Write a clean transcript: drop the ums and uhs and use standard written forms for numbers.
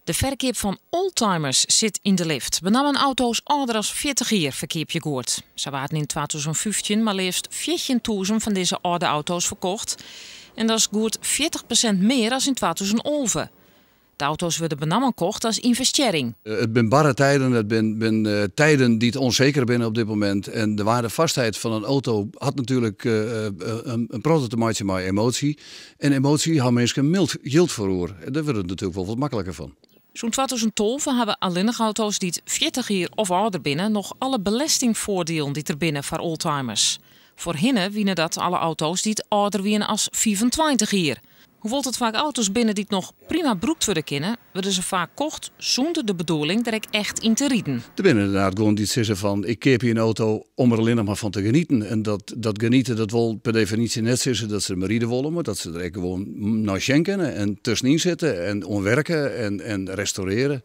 De ferkeap fan oldtimers sit yn de lift. Benammen auto's âlder as 40 jier ferkeapje goed. Sa waarden yn 2015 mar leafst 14.000 fan dizze âlde auto's ferkocht. En dat is goed 40% mear as yn 2011. De auto's wurde benammen kocht as ynvestearring. It binne barre tiden, it binne tiden dy't ûnseker binne op dit momint. En de weardefêstheid fan in auto hat natuerlik in protte te meitsjen mei emoasje. En emoasje ha minsken jild foar oer. En dêr wurdt it natuerlik wol wat makliker fan. Sûnt 2012 hawwe allinnich auto's dy't 40 jier of âlder binne noch alle belestingfoardielen dy't der binne foar oldtimers. Foarhinne wiene dat alle auto's dy't âlder wiene as 25 jier. Hoewol't it faak auto's binne dy't noch prima brûkt wurde kinne, wurde se faak kocht sûnder de bedoeling der ek echt yn te riden. Der binne ynderdaad guon dy't sizze fan: ik keapje in auto om der allinnich mar fan te genieten. En dat genieten, dat wol per definysje net sizze dat se dermei ride wolle, mar dat se der ek gewoan nei sjen kinne en tuskenyn sitte en oan wurke en restaurearje.